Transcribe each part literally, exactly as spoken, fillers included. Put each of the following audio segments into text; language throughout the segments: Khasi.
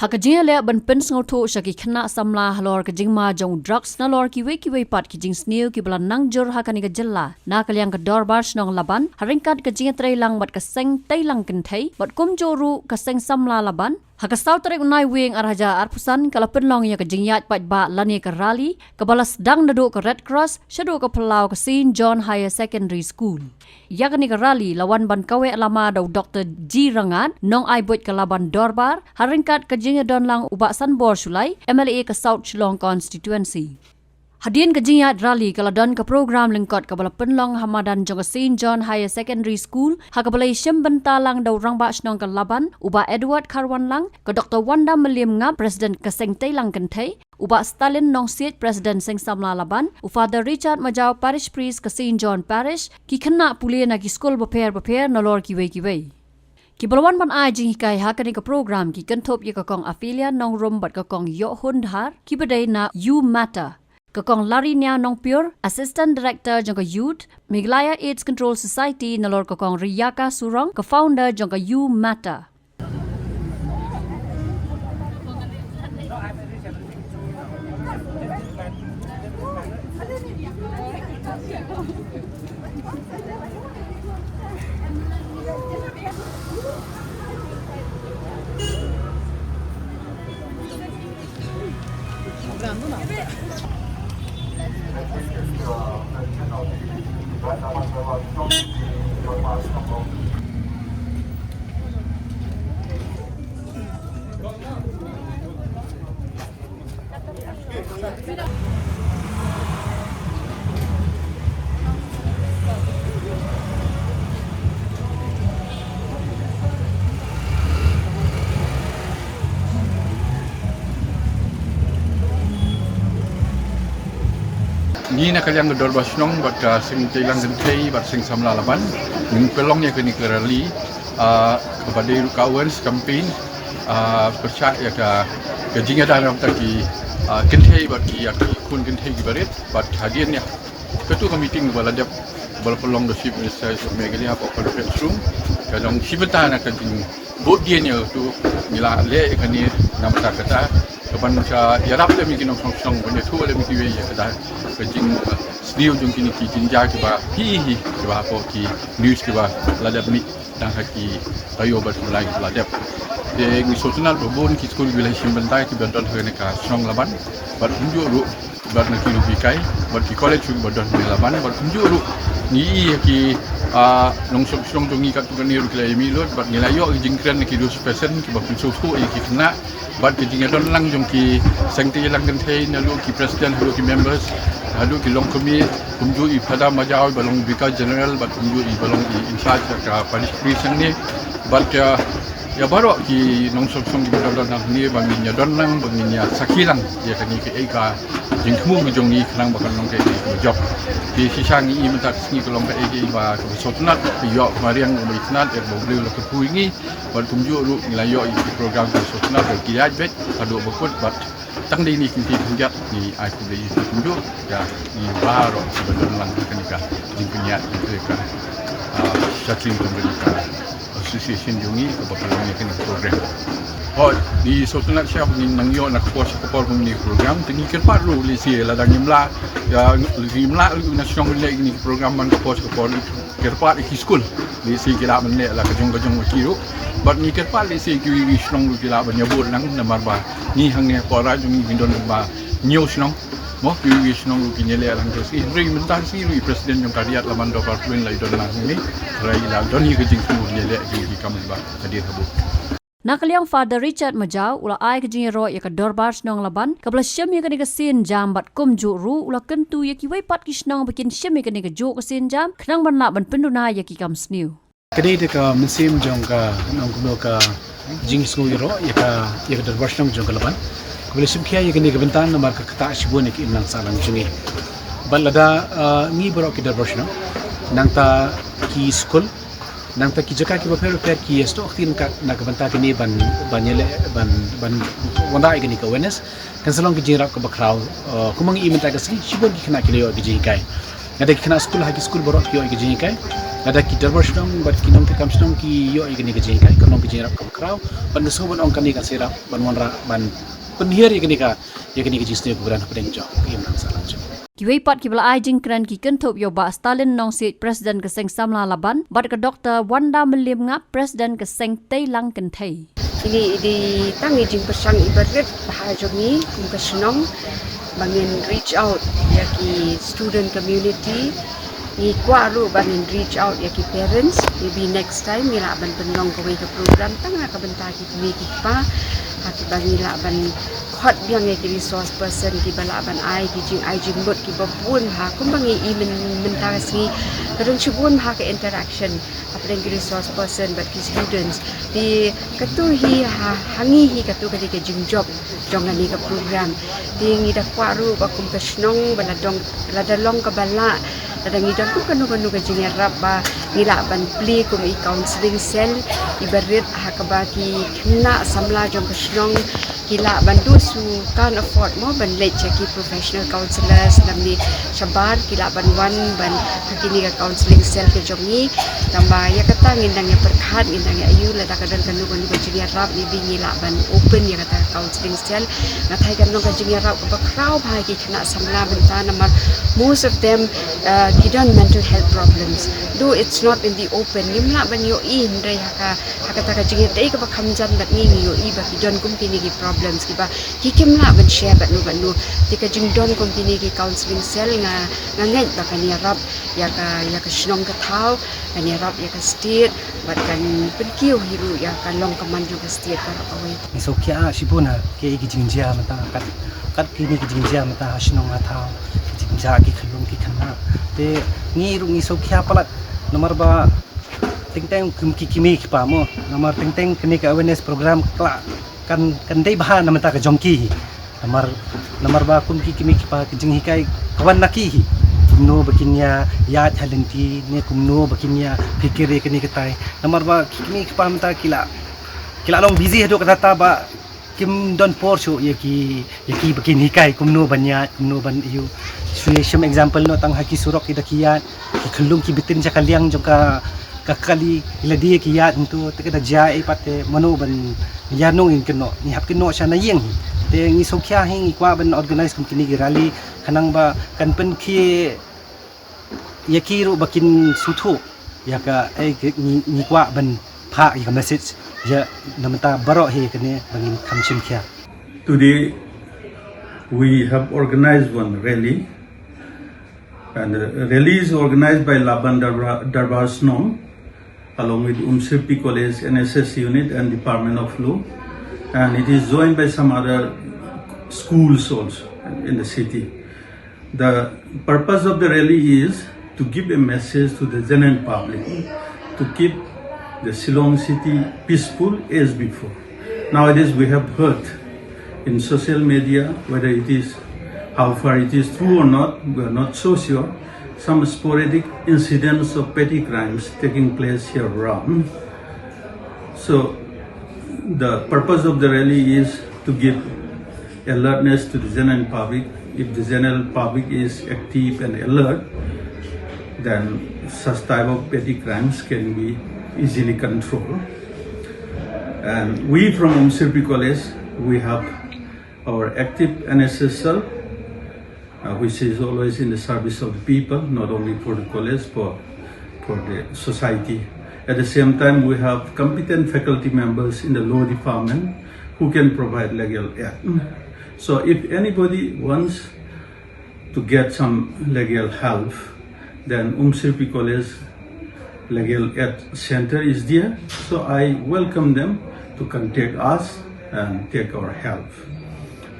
Ha ka jingïaleh ban pynsngewthuh sha ki khynnah samla halor ka jingma jong u drugs nalor kiwei kiwei pat ki jingsniew kiba la nang jur ha kane ka jylla, na ka liang ka Dorbar Shnong Laban, ha ryngkat ka jingïatreilang bad ka seng teilang kynthei bad kumjuh ruh ka seng samla Laban, ha ka saw tarik u Naiwieng ar hajar arphew san ka la pynlong ïa ka jingïaid paidbah lane ka rally kaba la sdang naduh ka Red Cross shaduh ka phyllaw ka Saint John Higher Secondary School. Ïa kane ka rally la wan ban kaweh lama da u Doktor G Rangat, nongai buit ka Laban Dorbar, ha ryngkat ka jingïadonlang u Bah Sanbor Shullai, M L A ka South Shillong Constituency. Hadien ka jingïaid rally ka la don ka program lyngkot kaba la pynlong ha madan jong ka Saint John Higher Secondary School, ha kaba la ïashim bynta lang da u Rangbah Shnong ka Laban, u Bah Edward Kharwanlang, ka Doktor Wanda Mylliem Ngap, President ka Seng Teilang Kynthei, u Bah Stalin Nongsiej, President Seng Samla Laban, u Father Richard Majaw, Parish Priest ka Saint John Parish, ki khynnah pule na ki skul bapher bapher nalor kiwei kiwei. Kiba la wan ban ai jinghikai ha kane ka program ki kynthup ïa ka Kong Aphelia Nongrum bad ka Kong Ïohun Dhar, kiba dei na U Matter, ka Kong Larinia Nongpure, Assistant Director jong ka Youth Meghalaya AIDS Control Society, nalor ka Kong Riyaka Surong, ka founder jong ka U Matter. Ngi na ka liang ka Dorbar Shnong bad ka Seng Teilang Kynthei bad Seng Samla Laban, ngi pynlong ïa kane ka rally, ah, kaba dei ruh ka awareness campaign, ah, pyrshah ïa ka, ka jingïada na bynta ki, ah, kynthei bad ki, ïa ki khun kynthei kiba rit, bad hadien ïa katu ka meeting ba la dep, ba la pynlong da u Chief Minister of Meghalaya hapoh conference room, ka long shi bynta na ka jing bud dien ïa katu, ngi la leh ïa kane na bynta kata, ka ban sa ïarap lem ïa ki nongshong shnong, ban ïathuh lem ïa kiwei ïa kata ka jingsniew jong kine ki jingjia kiba hi hi kiba hapoh ki news kiba la dep mih tang ha ki taïew bad ki lai kiba la dep. Te ngi sngewtynnat ba bun ki skul kiba la shim bynta kiba don ha kane ka shnong Laban bad kumjuh ruh bad na ki ruh ki kai bad ki college ruh ba don ha Laban bad kumjuh ruh ngi ïohi ïa ki, ah, nongshong shnong jong ngi katto katne ruh ki la ïamih lut bad ngi la ïoh ki jingkren na ki resource person kiba pynsngewthuh ïa ki khynnah bad ki jingïadon lang jong ki Seng Teilang Kynthei, naduh ki president haduh ki members haduh ki longkmie, kumjuh i Phadar Majaw ba long Vicar General bad kumjuh i ba long i in charge ka parish priest hangne bad, ah, ïa baroh ki nongshong shnong kiba don hangne ba ngin ïadon lang, ba ngin ïa sakhi lang ïa kane kaei ka jingthmu ka jong ngi khnang ba kan long kaei ka jop. Te shisha ngi i mynta ka sngi ka long kaei kaei ba kaba sngewtynnat, ïoh mariang ba itynnat ïa ba U Blei u la kyrkhu ïa ngi bad kumjuh ruh ngi la ïoh ïa ki program kaba sngewtynnat ba ki ïaid beit haduh ba kut bad tang dei ine i kynti khyndiat ngi ai khublei ïa ki kumjuh ïa ngi baroh kiba don lang ha kane ka jingpynïaid ïa ka, ah, shatring jong kane ka association jong ngi kaba pynlong ïa kane ka program. Hooid, ngi sngewtynnat shibun ba ngin nang ïoh na ka por sha ka por kum kane ka program, te ngi kyrpad ruh lehse lada ngim lah, ïa, ngim lah ruh na shnong leh kane ka program man ka por sha ka por, kyrpad ïa ki skul lehse ki lah ban leh la ka jong ka jong ma ki ruh. Bad ngi kyrpad lehse kiwei kiwei shnong ruh ki lah ban ïabud lang namar ba ngi hangne hapoh Raid jong ngi ki don ba hynñiew shnong. Mo, kiwei kiwei shnong ruh kin ïaleh lang ka sngi. Hynrei mynta ka sngi ruh i president jong ka Riat Laban Dorbar Plain la i don lang hangne. Hynrei i la don hi ka jingthmu ïaleh jong ki kam ba ka dei ha bud. Na ka liang Father Richard Majaw u la ai ka jingïaroh ïa ka Dorbar Shnong Laban kaba la shim ïa kane ka sienjam bad kumjuh ruh u la kyntu ïa kiwei pat ki shnong ba kin shim ïa kane kajuh ka sienjam khnang ban lah ban pynduna ïa ki kam sniew. Ka dei da ka mynsiem jong ka nongkynmaw ka jingsngew ïaroh ïa ka, ïa ka Dorbar Shnong jong ka Laban kaba la shim khia ïa kane ka bynta namar ka ktah shibun ïa ka imlang sahlang jong ngi. Bad lada, ah, ngi baroh ki Dorbar Shnong, nangta ki skul, nangta ki jaka kiba pher bapher ki ïa snoh ktien kat na ka bynta kane ban, ban ïaleh, ban, ban wanrah ïa kane ka awareness. Kan sa long ka jingïarap kaba khraw, eh, kumba ngi i mynta ka sngi, shibun ki khynnah ki la ïoh ïa ka jinghikai. Nga da ki khynnah skul ha ki skul baroh ki ïoh ïa ka jinghikai. Lada ki dorbar shnong bad ki nongtrei kam shnong ki ïoh ïa kane ka jinghikai, kan long ka jingïarap kaba khraw. Ban ka shu ban ong kane ka sirap ban wanrah ban pynhiar ïa kane ka, ïa kane ka jingsniew kaba don hapdeng jong ka imlang sahlang jong. Kiwei pat kiba la ai jingkren ki kynthup ïa u Bah Stalin Nongsiej, President ka Seng Samla Laban, bad ka Doktor Wanda Mylliem Ngap, President ka Seng Teilang Kynthei. Ini i dei tang i jingpyrshang iba rit bha jong ngi kum ka shnong ba ngin reach out ïa ki student community. Ngi kwah ruh ba ngin reach out ïa ki parents. Maybe next time ngi lah ban pynlong kawei ka program tang na ka bynta ki kmie ki kpa, ha kiba ngi lah ban khot biang ïa ki resource person kiba lah ban ai ki jingai jingmut kiba bun bha. Kumba ngi i myn-, mynta ka sngi ka don shibun bha ka interaction hapdeng ki resource person bad ki students. Te katu hi ha, ha ngi hi katu ka dei ka jingjop jong kane ka program. Te ngi da kwah ruh ba kum ka shnong ba la dong, lada long kaba lah, lada ngi don kum kano kano ka jingïarap ba ngi lah ban plie kum i counselling cell iba rit ha kaba ki khynnah samla jong ka shnong ki lah ban, those who can't afford mo ban leit sha ki professional counsellors namar shabar ki lah ban wan ban ha kine ka counselling cell ka jong ngi. Tangba ïa kata ngin dang ïa pyrkhat, ngin dang ïa ïoh lada ka don kano kano ka jingïarap, maybe ngi lah ban open ïa kata ka counselling cell. Nga tharai kan long ka jingïarap kaba khraw bha ïa ki khynnah samla mynta namar most of them, uh, ki don mental health problems. Though it's not in the open, ngim lah ban ïohi hynrei ha ka, ha kata ka jingïadei kaba kham jan bad ngi, ngi ïohi ba ki don kum kine ki problems kiba ki kim lah ban share bad no bad no. Te ka jingdon kum kine ki counselling cell nga, nga ngeit ba kan ïarap ïa ka, ïa ka shnong ka thaw, kan ïarap ïa ka state bad kan pynkiew hi ruh ïa ka long ka man jong ka state baroh kawei. Ngi sngewkhia shibun ha ki, ki jingjia mynta, kat, kat kine ki jingjia mynta ha shnong ha thaw, ki jingjia ki khyllung ki khynnah. Te ngi ruh ngi sngewkhia palat namar ba teng teng kum ki kmie ki kpa mo, namar teng teng kane ka awareness program ka lah kan, kan dei bha na bynta ka jong ki. Namar, namar ba kum ki kmie ki kpa ki jinghikai ka wan na ki hi. Kumno ba kin ïa ïaid ha lynti ne kumno ba kin ïa phikir ïa kane katai. Namar ba ki kmie ki kpa mynta ki lah, ki lah long busy haduh katta ba kim don por shuh ïa ki, ïa ki ba kin hikai kumno ban ïaid, kumno ban ïoh. Shu ïa shem example noh tang ha ki surok ki da ki ïaid, ki khyllung ki btin sha ka liang jong ka, ka kali, ki la die ki ïaid hangto, te ka da jia ei pat te mano ban ïa nong in kynnoh, ngi hap kynnoh sha na ïing hi. Te ngi sngewkhia hi, ngi kwah ban organize kum kine ki rally khnang ba kan pynkhie ïa ki ruh ba kin sngewthuh ïa ka, eh, ki, ngi, ngi kwah ban phah ïa ka message ïa na bynta baroh hi kane ba ngin kham shim khia. Today we have organized one rally, and the rally is organized by Laban Darbar, Darbar Shnong along with Umsirpi College N S S unit and Department of Law, and it is joined by some other schools also in the city. The purpose of the rally is to give a message to the general public to keep the Shillong city peaceful as before. Nowadays we have heard in social media, whether it is, how far it is true or not, we are not so sure, some sporadic incidents of petty crimes taking place here around. So the purpose of the rally is to give alertness to the general public. If the general public is active and alert, then such type of petty crimes can be easily controlled. And we from Umsirpi College, we have our active N S S cell, uh, which is always in the service of the people, not only for the college, for, for the society. At the same time, we have competent faculty members in the law department who can provide legal aid. So if anybody wants to get some legal help, then Umsirpi College Legal Aid Center is there. So I welcome them to contact us and take our help.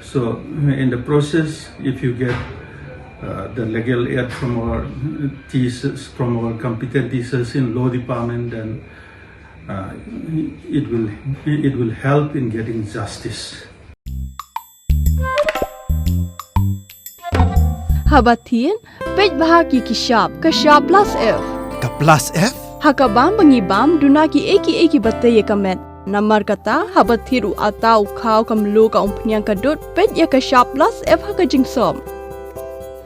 So in the process, if you get, uh, the legal aid from our teachers, from our competent teachers in law department, then, uh, it will, it will help in getting justice. Haba thied, peit bha ki ki shap, ka shap plus F. Ka plus F? Ha ka bam ba ngi bam, duna ki ei ki ei kiba tei ïa ka met. Namar kata, haba thied u atta, u khaw, ka mluh, ka umphniang, ka dud, peit ïa ka shap plus F ha ka jingsop.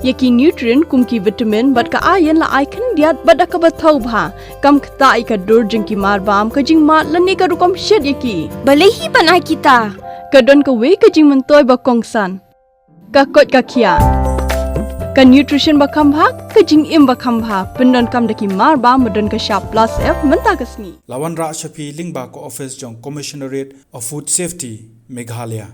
Ïa ki nutrient kum ki vitamin bad ka iron la ai khyndiat bad da kaba thaw bha, kam ktah ïa ka dur jong ki marbam, ka jingmad lane ka rukom shet ïa ki. Balei hi ban ai kita? Ka don kawei ka jingmyntoi ba kongsan. Ka koit ka khiah. Ka nutrition ba kham bha, ka jingim ba kham bha, pyndonkam da ki marbam ba don ka shap plus F mynta ka sngi. La wanrah sha phi lyngba ka office jong Commissionerate of Food Safety, Meghalaya.